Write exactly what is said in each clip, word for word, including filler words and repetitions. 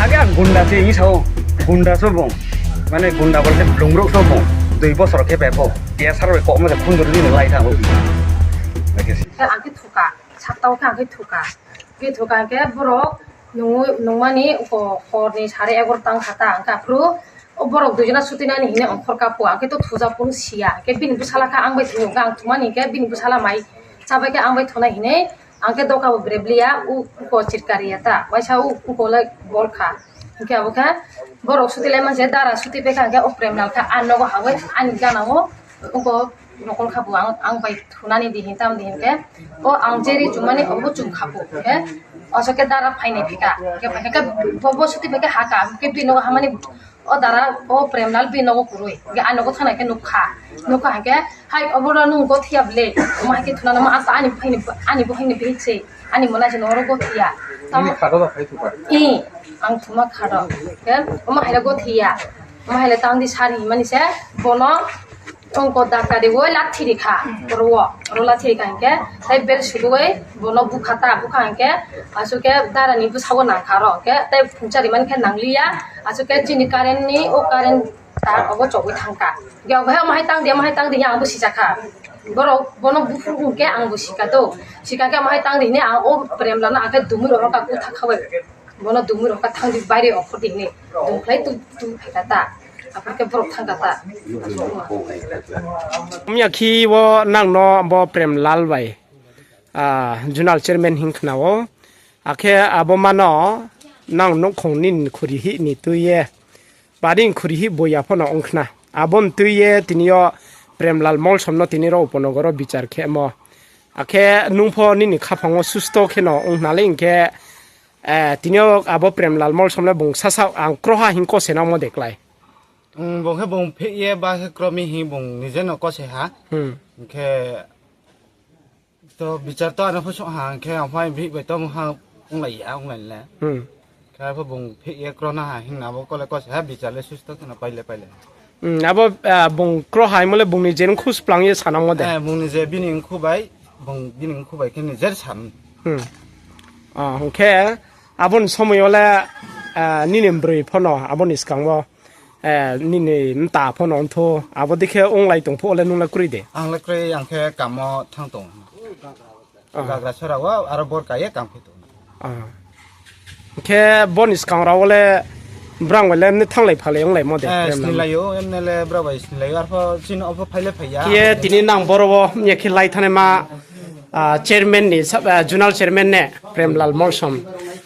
Age ang gunda se i sao, gunda so bong. Mane gunda bolte blungrok so bong. Dui bosor khe bebo. Tiya sar bai kok mo khundur ni lai tha bo. Ang khe thuka, satta o khe ang khe thuka. Khe thuka khe borok nung-, nungmani uko horni sare egor tang kha ta, ang khe aphuru o borok duijona sutinani hine ongkhor kapo, ang khe to thuja phuru siya. Khe bini bwsala khe ang bai thwio, ang thumani khe bini bwsala mai chabai khe ang bai thunai hine, ang khe doka bo brebli ya, u, uko chirkari ya ta, waisa u, uko le bol kha. Hingke abo khe borok suti lai manse dara suti pai kha, hingke o Premlal khe a nogo hawi ani gana o uko nokol kha bo ang, ang bai thunani di hin tam di hinkhe o ang jeri chumani obo chum kha bo, hingke aswk khe dara phainai phika, hingke phaikha khe bo, bo suti pai khe ha ka, hingke bini nogo hamani o dara o Premlal bini nogo kwrwi, hingke a nogo thangna khe nuk kha, nuk kha hingke hai obo no nwng gothiya ble, omo hai khe thunana ma asa ani bwkhaini, ani bwkhaini bihik se. Ani mwnai se noro gothiya. Nini khado da khai thuka? I, ang thuma khado. Ke, omo haila gothiya. Omo haila tangdi sari himani se, bono ongko daktari woi lathiri kha. Oro, oro lathiri kha hingke, tai bel sugoi, bono bukha ta, bukha hingke, aswk ke dara ni bwsago nang kha ro, ke, tai phungchari man khe nangliya, aswk ke chini current ni, o current tar obo chogwi thangkha. Ge obo hai omo hai tang di, omo hai tang di, ang bo sijak kha. Borok bono buphuru hwnkhe ang bo sika do. Sika khe omo hai tang di hwnwi ang o Premlal no ang khe dumui rok kha kutha khawi. Bono dumui rok kha thang di baire okhor di hwnwi. Dum khlai tu tu phai kha ta. Aphar khe borok thang kha ta. Mya khi o nang no bo Premlal bai, ah, Zonal Chairman hin khna o. Akhe abo mano nang nukhung nini khuri hi ni twi ye. Bari khuri hi boya phano wngkhna. Aboni twi ye tini o Premlal Molsom no tini ro Upanogoro bichar khe mo. Akhe nung pho nini khaphango susto kheno wngkhnale hinkhe, eh, tini o abo Premlal Molsom le bung sasa ang kroha hin kose na mo deklai. Bung khe bung phik ye ba khe kromi hi bung nije no kose ha. Hmm. Hinkhe To bichar to ano phusuk ha, hwnkhe ang phai bihik bai tongmung ha, wnglai ya, wnglai le. Hmm. Khe arphuh bung phik ye krona ha, hingna bo kole kose ha, bichar le susto kheno paile, paile. Hmm, abo, ah, bung kro hai mole bungni je wngkhu splang ye sana mo de. Eh, bungni je bini wngkhu bai, bung bini wngkhu bai khe ni jer san. Hmm. Ah, hwnkhe aboni somoi o le, ah, nini bwrwi phano aboni swkango. Eh, nini mta phano wngthu, abo dikhe wnglai tongphu, ole nungla kwrwi de? Ang le kwrwi, ang khe kamo thang tong. Ah. Gagra sora o aro bor kaiye kam khe tong. Ah. Khe boni swkang rao le brang bai le emne thanglai phalai wnglai mo de? Eh, Premlal. Sinilaio, emne le bra bai sinilaio, arpho chini opho phaile phaiya. Khe tini nang boro o mya khe lai thane ma. Ah, chairman ni sab-, ah, zonal chairman ne Premlal Molsom.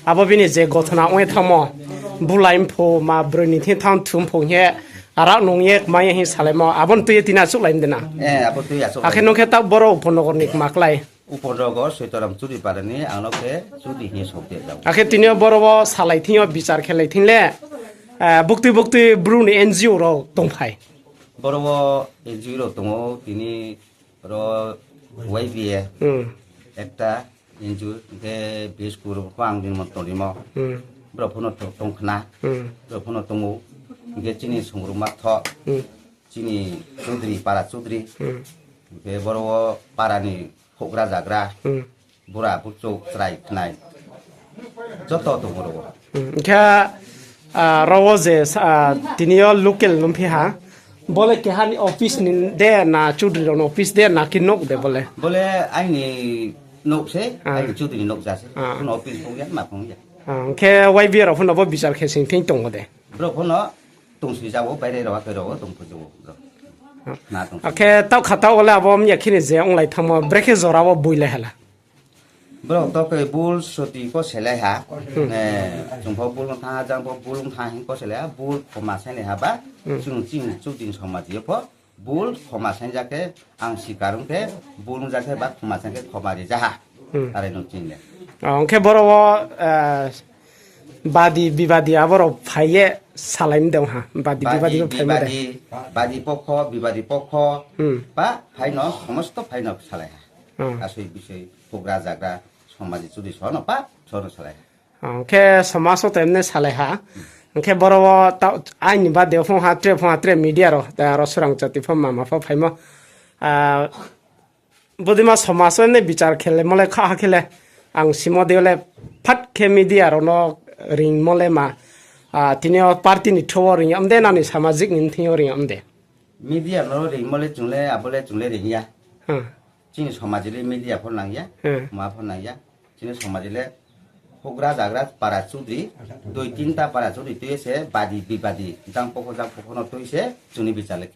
Abo bini je gothona ongwi thangmo, bulai mphu ma brwi ni thing thang thum phu he arak nung ye kmai he salaimo, abon twi tini achuk lai mdena. Eh, abo twi achuk lai. Akhe nung khe ta boro Upanogor ni kma klai. Upanogor Soitoram Chudri para ni ang no khe Chudri he sok de jao. Akhe tini boro o salai thing o bichar khe lai thing le, ah, buktwi buktwi bru ni N G O rok tong phai. Boro o N G O rok tongo tini Oro Y B A Hmm. Ekta injur, hingke biskur ko ang din mon tolimo. Hmm. Bro phono to-, tongkhna. Hmm. Bro phono tongo. Hingke chini sungruma tho. Hmm. Chini Chaudhary, para Chaudhary. Hmm. Hingke boro o para ni houhgra jagra. Hmm. Bura, buchuk, chwrai, khnai. Joto tongo oro. Hmm, hingke, ah, oro je, ah, tini o local nung phiha, bole kehani office ni de na Chaudhary rokni office de na ki nok de bole? Bole aini nok se, Ah. Aini Chaudhary nok ja se. Ah. Kuno office phung ya, ma phung ya. Ah, hingke Y B A rok phano bo bichar khe sing thing tongo de? Bro phano tong sui jago, baire rok, akhai rok tong phu jago, bro. Ah. Na tong. Akhe tau kha tau ole abo mya khini je onglai thangmo, brekhe jora o bui le hala. Borok to khe bul soti ko selai ha. Hmm. Eh, chwng pho bul wng tha, jang pho bul wng tha hin ko selai ha. Bul khoma selai ha ba. Hmm. Chwng chini chudin somaj yo pho bul khoma senjak khe ang sikar wng khe bul wng jak khe ba khoma sen khe khoma ri ja ha. Hmm. Are no chini le. Oh, hwnkhe boro o, eh, badi bibadi aborok phai ye salai mdeng ha. Badi badi bibadi bo phai mdeng. Badi, badi pokho, bibadi pokho. Hmm. Ba phai no, somosto phai no salai ha. Hmm. Asoi bisoi. Pugra jagra somaji chudi sono pa sono salai. Hwnkhe somaso to emne salai ha. Hwnkhe boro o ta-, aini bade phung ha tre phung ha tre media ro, ta ro swrang chati pho mama pho phaimo. Ah, bodima somaso emne bichar khele mole kha ha khele. Ang simo de le phat khe media ro no ring mole ma. Ah, tini o party ni throw o ring ya, amde nani samajik ni thing o ring ya, amde. Media no ring mole chungle, abole chungle ring ya. Hmm. Chini samajile media pho nang ya, Hmm. Ma pho nang ya. Chini samajile hugra jagra para chudri, dui tinta para chudri tui se badi bibadi, jang pokho jang pokho no tui se chuni bichale.